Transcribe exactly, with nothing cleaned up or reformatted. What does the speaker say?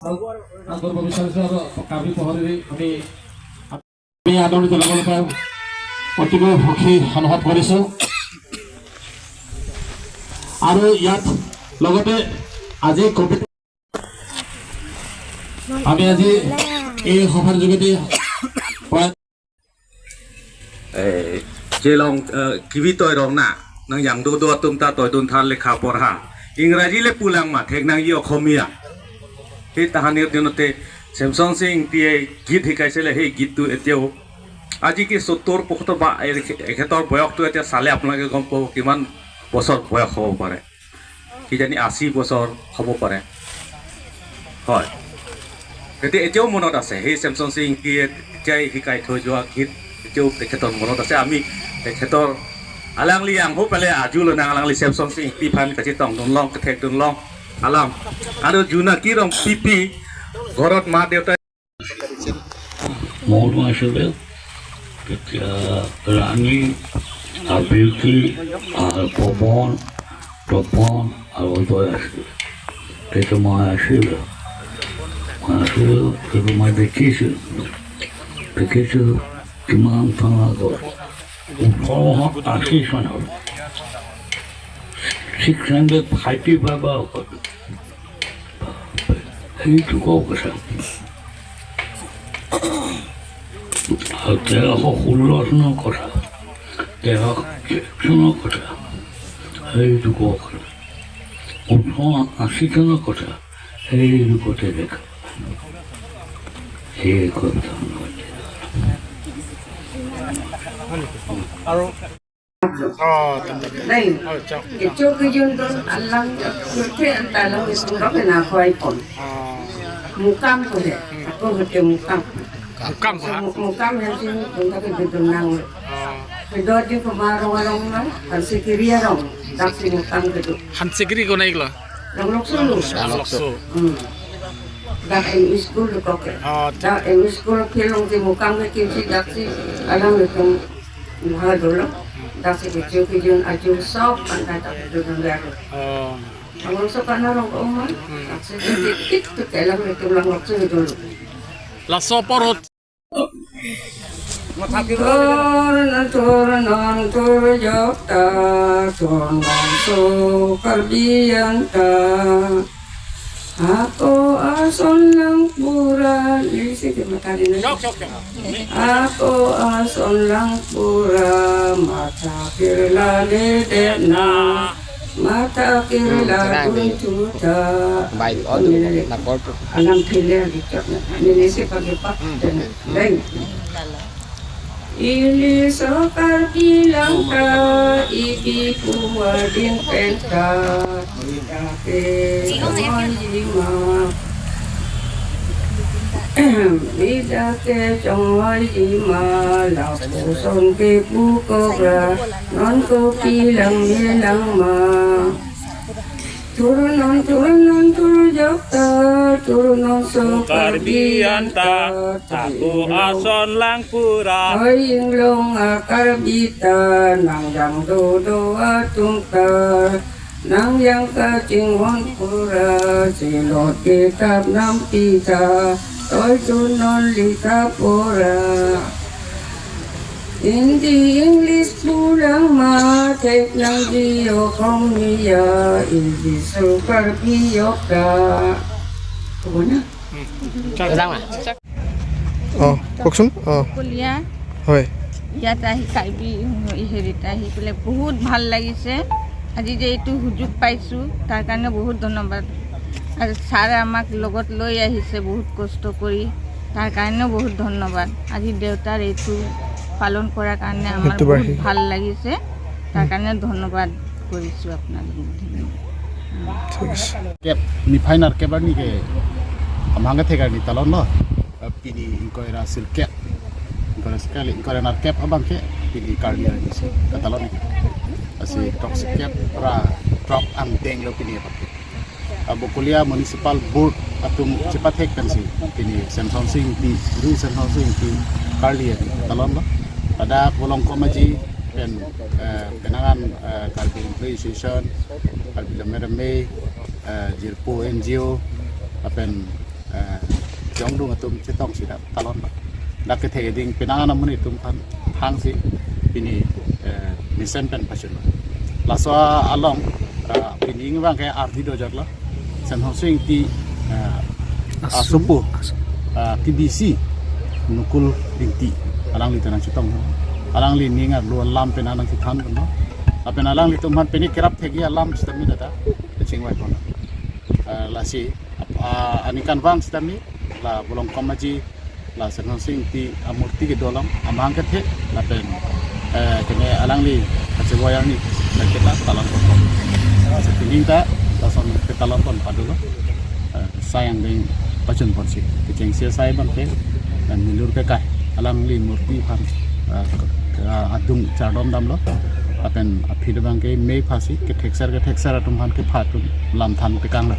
আগবঢ়াব বিচাৰিছো আৰু কাৰ্বি পাহৰি আমি, আমি আদৰণি জনাবলৈ পাই অতিকৈ সুখী অনুভৱ কৰিছো। আৰু ইয়াত লগতে আজি কমিটি, আমি আজি এই সভাৰ যোগেদি Eh, chelong, eh, kivi toirong na, nang jangdo do atum ta toidun than lekha porha. Ingraji le pulang ma, thek nangji Okhomia. He tahanir dinote, Semson Sing Ingti git hikaise le he git tu eteo. Aji ke sottor pokto ba, eh, ekhetor boyok tu eteo sale apnake gompo kiman bosor boyok hobo pare. Kijani asi bosor hobo pare. Hoi. Gati eteo monot ase. He Semson Sing Ingti ejai hikai thoi jo agit eteo ekhetor monot ase. Ami ekhetor alangli angho pale aju lonang alangli Semson Sing Ingti aphan kachetongdun long, kethekdun long. Alam. Aro juna kirong pipi. Gorot ma deuta. Mor ma sebe, ketia Rani, Abiti, ah, Pobon, Topon, aro to ya sebe. Ketia ma sebe. Ma sebe, ketia ma dekisi. Dekisi, kimang tanga ko. Uphong asi sana. Six hundred fifty baba ko. Hei tu ko kasa. Tera ho hulos no kasa. Tera ho kasa. Hei tu ko kasa. Uthon asi no kasa. Hei tu ko terek. Hei ko ta. Aro Oh, tanda. Dai. Oh, chok. Kecho kejun don alang kurte anta alang isung rok na khoi pon. Oh. Mukam ko he. Ako hote mukam. Mukam ha? Mu-, mukam he sing punta ke gedung nang. Oh. Kedo di ko marong along na, hanse kiri arong. Dak si mukam kedo. Hanse kiri ko na iklo? Long lok sulu. Long lok su. Hmm. Dak M E school ko ke. Oh, dak M E school ke long si mukam ke kimsi dak si alang letum. Muha dolo, dak si kecho kejun ajo sok pangkai tak kecho dolo. Oh. Abang sok kana rong ko umar, dak si kecho tik tu kelang itu lang waktu dolo. Laso porot. Turnon, turnon, turjok ta, turnon so Karbi anta. Ako ason lang pura, lisi ke matali na. Chok, chok, chok. Ako ason lang pura, matha kirla le de na, matha kirla Hmm, tenang, dun tuta. Baik, oh, tu, Nini, nak call tu. Alam pile gitu. Nini si pagi pak, Hmm. dan, dan. Ili so Karbi lang ta, ipi puwa ding penta. Bida ke chongoi lima. Bida ke chongoi lima. Lapuson ke pu kobra. Non kopi lang bilang ma. Turnon, turnon, turjok ta. Turnon so Karbi anta. Ako ason lang pura. Oi inglong a Karbi ta. Nang jangdo do atum ta. Nang jang kachinghon pura, silot kitap nampi ta, toidun non likha pura. Hindi, English pulang ma, thek nangji Okhomia, English so Karbi yok ta. Kona? Kedang ma? অ, কওকচোন। অ, কলিয়া। হয়। ইয়াত আহি কাৰ্বি হেৰিত আহি পেলাই বহুত ভাল লাগিছে। আজি যে এইটো সুযোগ পাইছোঁ, তাৰ কাৰণে বহুত ধন্যবাদ। আৰু ছাৰে আমাক লগত লৈ আহিছে বহুত কষ্ট কৰি, তাৰ কাৰণেও বহুত ধন্যবাদ। আজি দেউতাৰ এইটো পালন কৰাৰ কাৰণে আমাৰ মৃত্যু বহুত বাৰ্ষিকী। ভাল লাগিছে, তাৰ কাৰণে ধন্যবাদ কৰিছোঁ আপোনালোকক। ধন্যবাদ। ঠিক আছে। Kep, niphai nerkep arni ke amang kethek arni talon lo. Eh, pini ingkoi ra sirkep, ingkoi ra sirkep, ingkoi ra nerkep abang ke pini Karbi arni si katalon ke. Lasi throksi kep ra throk angdeng lo pini abang ke. Abo Kolia Municipal Board atum chepathek pensi pini Semson Sing Ingti, Ru Semson Sing Ingti Karbi arni talon lo. Pada Bolong Komaji pen, eh, penangan, eh, Karbi Employee Association, Karbi Lammet Amei, eh, jirpo N G O, lapen, eh, jongdung atum chetong si dak talon ba. Dak kethek eding penang anam amonit atum aphan hangsi pini, eh, mesen pen pachun. Laso along, eh, pini abang ke ardi dojak lo. Senhong Sing Ingti, eh, asu, asupu, asu, eh, T B C Nukul Ingti, alangli ta nangchetong. Alangli ning arlo alam pen nangchethan lo. Lapen alanglitum aphan pini kerap thekji alam sitame ta kachingvai pon. Eh, lasi, ah, aningkanvang sitame la Bolongkom Aji, la Senhong Sing Ingti amurti kedo alam, amahang kethe, lapen, eh, kene alangli kachevoi arni, sakit la talon pon. Sepining ta, lason ketalon pon padolo. Eh, sai angdeng pachun ponsi. Kechengsi asai abang ke, eh, Milur Kekai, alangli murti aphan, eh, ke-, adung chardom damlo. Lapen aphi abang ke mei phasi, kethekser, kethekser atum aphan kepha atum lam than pekang lo.